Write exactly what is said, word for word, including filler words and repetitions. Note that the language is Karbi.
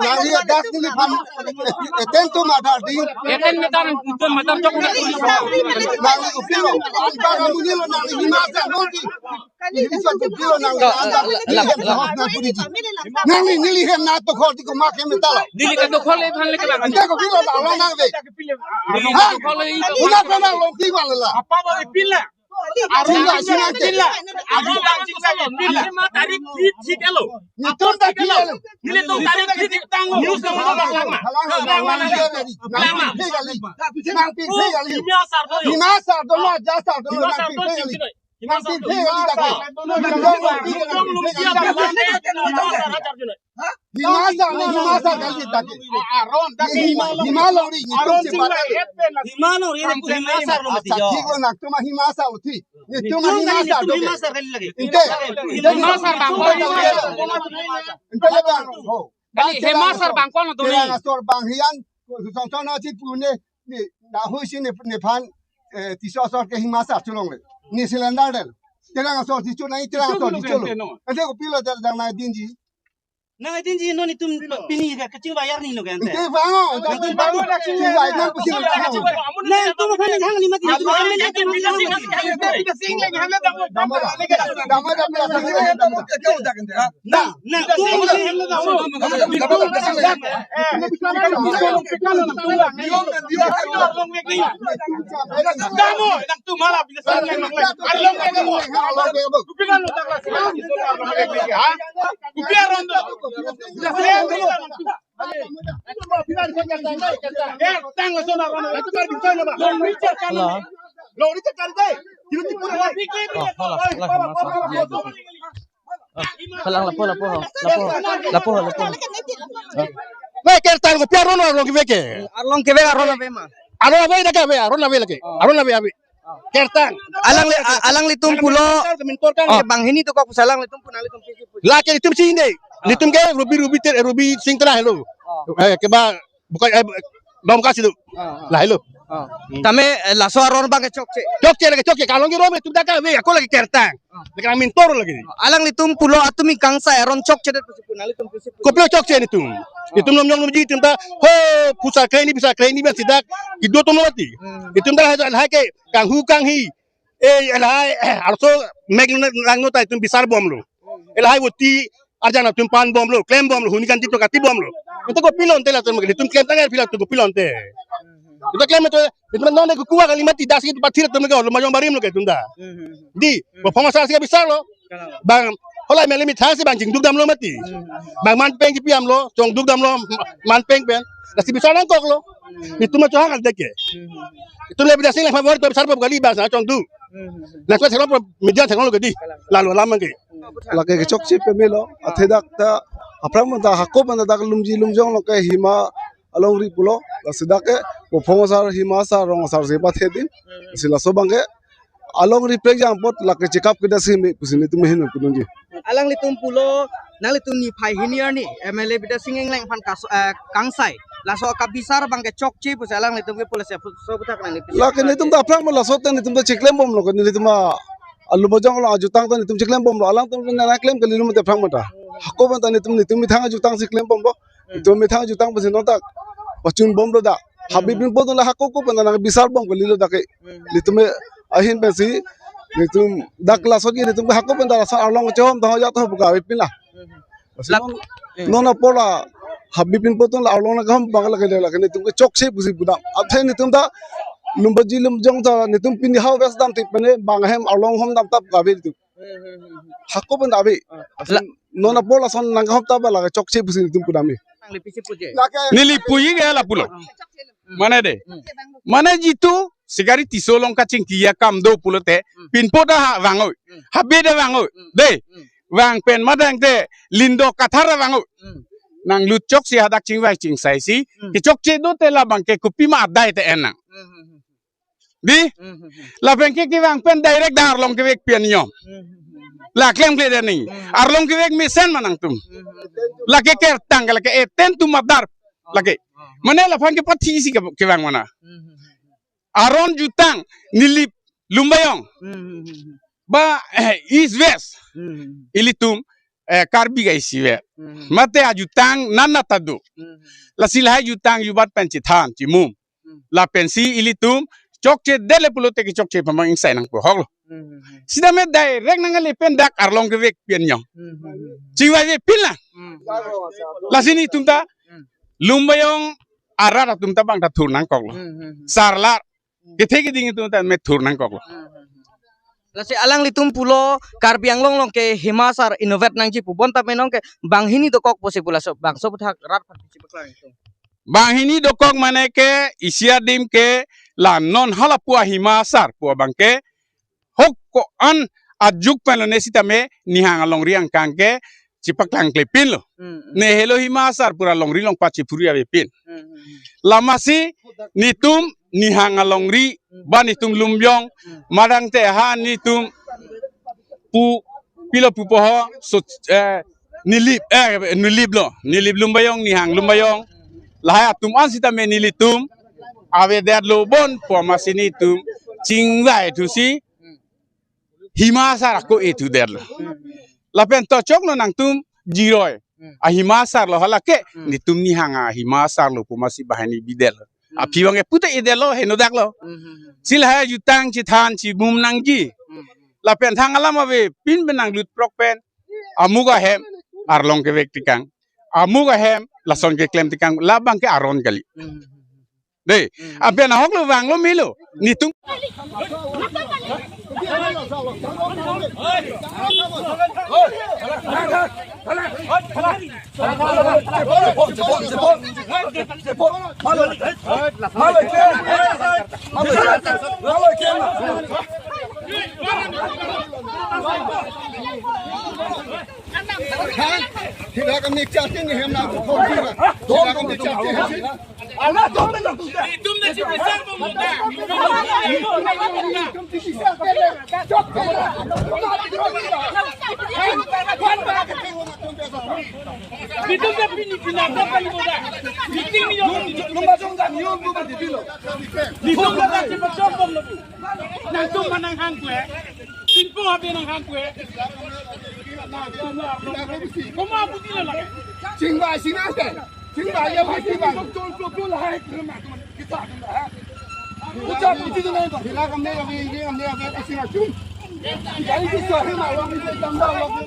Nangli das neliphan attend to matter ding. Attend matter, attend matter chok. Nangli kopilo, anpa kamu nilo, nangli hima sa noti. Nangli kopilo, nangli anda nangli hem na to khol ti komat hem ta lo. Neli kedo khol ephan le kelang. Ante kopilo, la lo nang ve. Neli kedo khol e. Una pena lo ti wala la. Apa ba ipil la? Aron chingla, chingla, chingla. Aron chingla, chingla. Lima tarik thik, thik elo. Netum ta thik elo. Nelitum tarik thik, thik tang. News nang nang nang. Nang nang nang. Nang nang. Nang pi kali. Nang pi kali. Hima sar do. Hima sar do, la ja sar do, nang pi kali. Hima sar do. Hima sar do. Hima sar do. Hima sar kali ta ke. Hima, hima longri, netum chingla chepat. Hima longri, netum hima sar lo mati jo. Thik lo, nangtum hima sar lo thik. Netum hima sar do ke. Hima sar kali lagi. Inte. Hima sar bang. Inte le bang. Ho. Kali hima sar bang ko-an do ni. Terang asor bang hian. Song song na chi pu ne. Ni na hui si ne, nephan, eh, Tisso asor ke hima sar cholongle. Ni cylinder del. Terang asor Tisso na, terang asor Tisso lo. Ante kopilo, terang na dinji. Nang atin ji non netum pini ka kaching bayar ni lo kan te. Ante bang o, netum bang o, kaching bayar nang pusi lo. Nang tu makan hang lima ti. Dama da, dama da, dama da. Na, na, tu makan. Damo, nang tu malah bisa. Arlong ke damo. Arlong ke damo. Kupiran lo tak lah. Arlong ke damo. Ha? Kupiran lo. Kertang lason aron. Itu kan bisa na ba? Long Richard kan. Long Richard kan deh. Itu ti pura. Oh, hala, hala, hala, hala. Ah, halang lapu, lapu, lapu, lapu, lapu. Ah. Weh, kertang kopi aron, aron kevek ke? Arlong kevek aron ave ma? Aron ave dak ave, aron ave lagi. Oh. Aron ave ave. Kertang. Alang le, a-, alanglitum pulo. Mintor kan. Oh. Bang hini to kok salanglitum pu nanglitum pisi pu. Lake netum si inde. Oh. Netum ke Ruby, Ruby ter, Ruby Singh tera helo. Oh. Eh, ke ba bukan, eh, Domka situ. Ah, ah. Lahelo. Ah. Hmm. Tame, eh, laso aron bang ke chokche. Chokche lagi, chokche. Kalong ke rom, netum dak ave, ako lagi kertang. Ah. Lagi nang mintor lagi. Alanglitum pulo atum ingkangsai aron chokche det pusi pu nanglitum pisi pu. Kopilo chokche netum. Ah. Netum nom nyong nom ji netum ta, ho, pusar kre ni, pusar kre ni, ba sidak, kido tum mati. Hmm. Netum ta hai, hai ke, kanghu kanghi. Eh, lahai, eh, arso mek nang no ta netum bisar bomlo. Lahai voti arjan atum pan bomlo, klem bomlo, huni kan tip to kati bomlo. Netum kopilo ante latum, netum klem tang pilo netum kopilo ante. Netum klem to, netum non ne kuwa kali mati das ki pathir atum ke lo majong barim lo ke netum ta. Di, bo phoma sa si bisar lo. Bang, hola meli mi thasi bang chingduk damlo mati. Bang manpeng kipi damlo, chongduk damlo, manpeng pen. Lasi bisar nangkoklo. Netum ma chohang al deke. Netum le bida sing le favor to bisar pop kali bang sa chongduk. Next time media thenglo ke di. Lalo lam ke. Lake ke chokche pemelo. Athe dak ta aphrang manta hako manta dak lumji lumjong lo ke hima alongri pulo. Lasi dak ke bo phoma sar hima sar rong sar se ba the din. Si laso bang ke alongri prek jang pot lake chekap ke dasi me pusi netum hin punji. Alanglitum pulo, nanglitum niphai hini arni M L A Bidya Sing Engleng aphan kas-, eh, kangsai. Laso kabisar bang ke chokche pusi alanglitum ke pulo se pu-, so puthak nang ni. Lake netum ta aphrang ma laso te netum ta chiklem bomlo ke netum ma alu bojong lo ajutang ta netum chiklem bomlo alangtum na klem kali lum te aphrang mata. Hako mata netum netum methang ajutang chiklem bomlo. Netum methang ajutang pusi non dak pachun bomlo dak. Habib Pinpo atum la hako ko pen nang bisar bom kalilo dak ke. Netum ahin pensi netum dak lason ke netum hako pen dak lason arlong chom ta ya to buka ave pin la. Lak- Non apor la Habib Pinpo atum la arlong na kaham bang lake lake netum ke chokche pusi pudam. Athe netum ta lumbaji lumjong ta netum pini hau ves dam tik pene bang hem arlong hom dam tap kave netum. Hako pen ave. La- Non apor lason nang kaham ta ba lake chokche pusi netum pudam e. Nangli pisi puje. Neli puji ke lapulo. Mane de. Mane jitu sikari Tisso along kachingki akam do pulote. Pinpo ta ha vangoi. Habib ta vangoi. De. Vang pen madang te Lindo Kathar ta vangoi. Nanglut chokche hadak chingvai chingsai si. Kechokche do te labang ke kopima adai te en nang. Di? Lapen ke kevang pen direct dak arlong kevek pian yom. La klem kle dani. Arlong kevek mesen ma nangtum. Lake kertang ke lake attend to matter. Lake. Mane laphan ke pathi si ke, kevang mana. Aron jutang neli Lumbajong. Ba, eh, East West. Ilitum eh, Karbi kaisivet. Hmm. Mate ajutang nana ta do. Hmm. Lasi lahai jutang jubat pen chethan, chimum. Hmm. Lapensi ilitum chokche detlo pulote kechokche pamang ingsai nangpo hoklo. Hmm. Sitame direct nangle pen dak arlong kevek pen yong. Hmm. Chingvaivepin lang. Hmm. Lasi netum ta Hmm. Lumbajong arat atum ta bang ta thur nangkoklo. Hmm, hmm, hmm. Sarlar. Hmm. Kethe keding atum ta me thur nangkoklo. Hmm, hmm, hmm. Lasi alanglitum pulo Karbi Anglong along ke Hima Asar inutvet nangji pu bonta me nonke banghini dokok pusi pu laso bangso aputhak rat aphan chepaklang itum. Banghini dokok mane ke isi adim ke la non hala pu a Hima Asar pu abang ke hok ko-an ajuk pen lone sitame nihang alongri angkang ke chepaklang klepinlo. Hmm, hmm. Ne helo Hima Asar pu ra longri along pachiphuri avepin. Hmm, hmm, hmm. Lamasi netum nihang alongri Hmm. ba netum Lumbajong Hmm. madang te ha netum pu pilo pupo ho so, eh, Nilip, eh, Niliplo, Nilip Lumbajong, nihang Lumbajong. Lahai atum an sitame nelitum avedetlo bon pu amatsi netum chingvai thusi Hima Asar ako e thudetlo. Lapen to choklo nangtum jiroi. Hmm. A Hima Asar lo hala ke, Hmm. netum nihang a Hima Asar lo pu amatsi banghini bidetlo. Hmm. Aphi abang ke pute idetlo, henodaklo. Hmm, hmm, hmm. Si lahai jutang chethan chimum nangji. Hmm. Lapen thang alam avepin pen nanglut prok pen. Amuk ahem arlong kevek tekang. Amuk ahem lason keklem tekang. Labang ke aron kali. Hmm, hmm, hmm. Dei, Hmm. apen ahoklo vanglo melo. Netum. Sila kami cakap ni hem nak tu kau juga. Sila kami cakap ni hem. Itum na si besar pun muda. Itum na pini pinata pun muda. Itum ni yung. Itum na si besar pun muda. Nangtum ma nanghang kwe. Singpo habe nanghang kwe. Komat abuti lo lake. Chingvai sinang ke. Chingvai ya pasti bang. Tul tul tul hai. Kita. Ucap uti tu nai. Sila kami lagi ini kami lagi pasti ngacung. Jadi bisa hari malam ini tambah lagi.